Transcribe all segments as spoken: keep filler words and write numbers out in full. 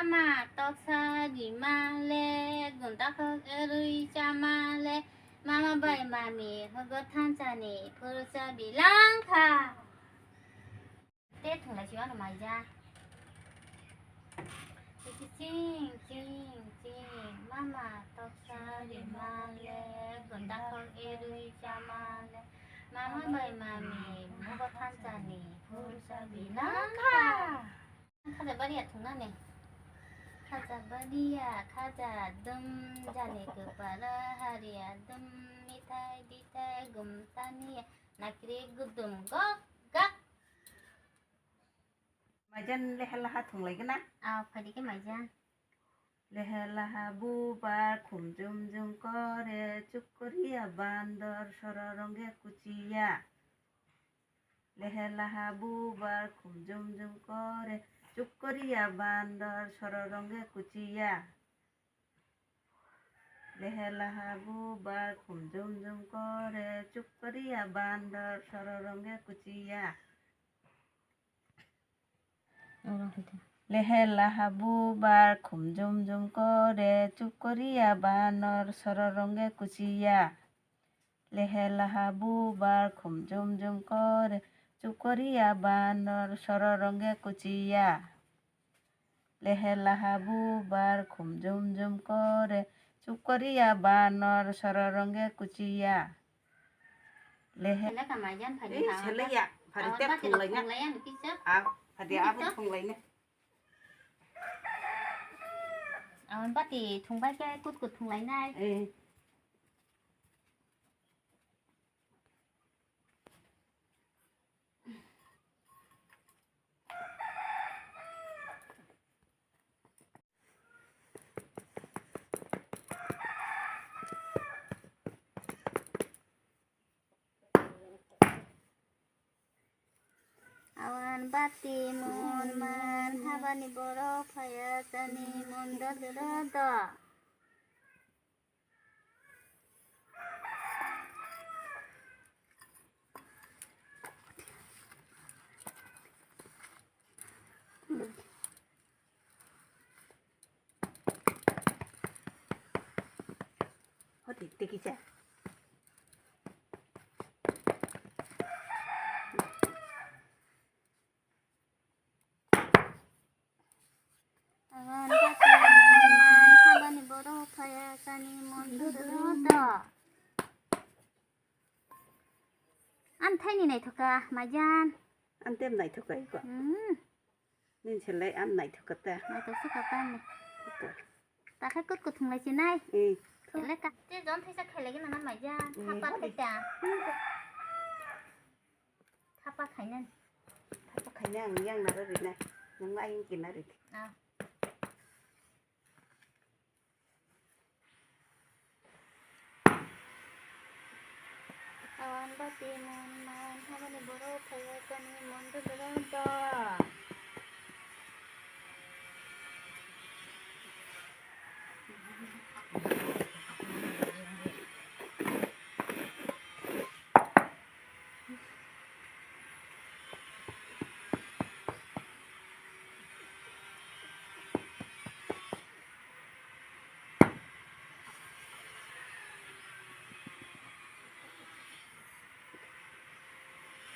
Mama toksa rima le, gundakhok erui chama le, mama bai mami hogo thansa ni phurusa bilang kha. Te thunglai si wano maija. Tiki ching, ching, ching. Mama toksa rima le, gundakhok erui chama le, mama bai mami hogo thansa ni phurusa bilang kha. Khaja bariya thungnani. Khaja bariya, khaja dum, jani kwpara hariya dum, mithai dithai gum taniya, nakri gudum gok gak. Maijan leha laha thunglai gana? Ah, phaidi khe maijan. Leha laha bubar khum jum jum kore, chukoriya bandor soro rongge kuchiya. Lehe laha bubar khum jum jum kore, chukoriya bandor soro rongge kuchiya. Lehe laha bubar khum jum jum kore, chukoriya bandor soro rongge kuchiya. Lehe laha bubar khum jum jum kore, chukoriya bandor soro rongge kuchiya. Lehe laha bubar khum jum jum kore, chukoriya bandor soro rongge kuchiya. Lehe laha bubar khum jum jum kore, chukoriya bandor soro rongge kuchiya. Lehe. Sele ka maijan phaidi. Eh, sele ya, phaidi. Awan te bati thunglai na. Thunglai ya, nukisa. Ah, phaidi abo thunglai na. Awan bati thungbai khe kut kut thunglai nai. Eh. Awan bati mon man habani borok phaya sani mon do do do do. Hoti teki cha. Awan bati man habani borok phaya sani mon do do do. An thaini naithoka, maijan. An tem naithoka iko. Hmm. Nin selai an naithoka ta. Naithok se kata ni. Ito. Ta khai kut kut thunglai sinai. Eh. Ele ka. Te jon thaisa khailai gana na maijan. Eh, thapa hadi. Thaita. Thapa khainani. Thapa khaina ang yang naro rinai. Nang ayang kinari. Ah. Awan bati mon man habani borok phaya sani mon do do do do.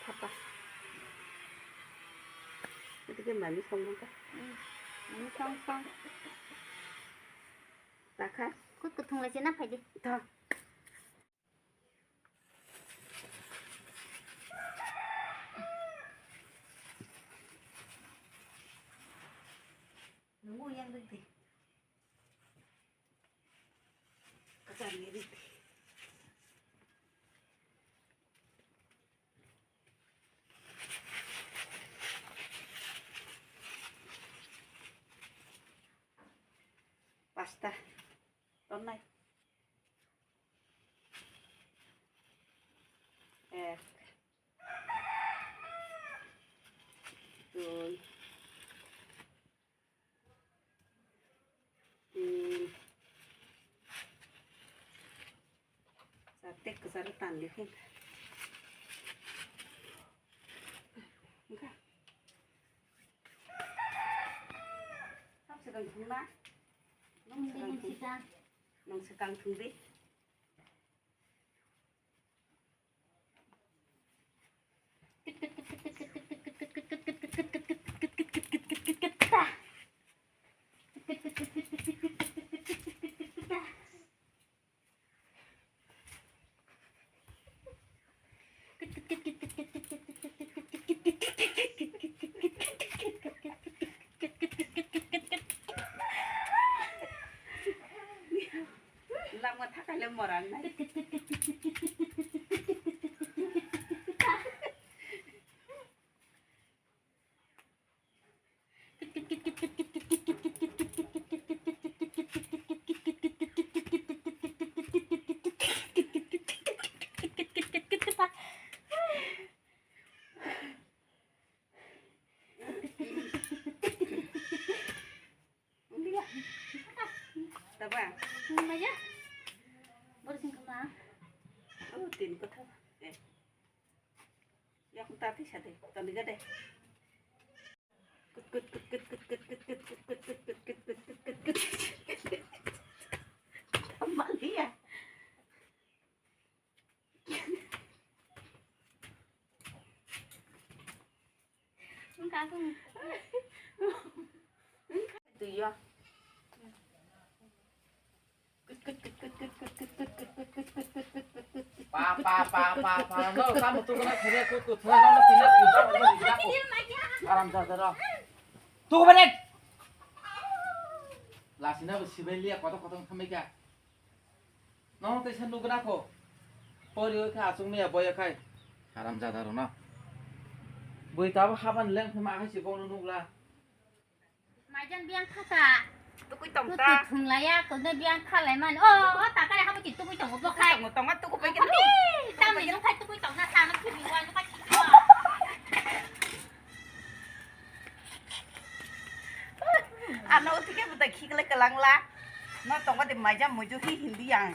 Papa. Itu kan mami song ka? Hmm. Mami song song. Taka. Kut kut thunglai sina phaidi. Ta. Nungu yang rikti. Kacang ni rikti. Pasta. Tonai. Ek. Dui. Tin. Sa tek ke sa ru tan di hin. Engka. Hap se Tang thung na? Nwng swkang thung di. Lama thakaile morang nai. Taba. Maya. Borsing kama. Oh, tin kotha. Eh. Yak ta ti sa de. Tani ga de. Kut, kut, kut. Tama liya. Wngkha kung. Twi yo. Pa, pa, pa, pa, pa, no, tamo tuguna khene kut kut thuna no tina kut. Aram jar jar. Tugu bane. Lasina bo sibai liya koto koto khamai ka. Nono teisa nugna kho. Pori oi kha achung miya boya khai. Haram jada rona. Bui tabo haban leng phima hai si bono nugla. Maijan biang khaka. Tukui tong ta. Thunglaya kone biang khalai man. O, o takare habo ti tukui tongo bo khai. Tongo tongo tukui bai khe. Tamni nung khai tukui tong na sana khini wa nung khai. Ano uti khe bwtai khiklai kwlangla. No tongo de maijam muju hi hindi yang.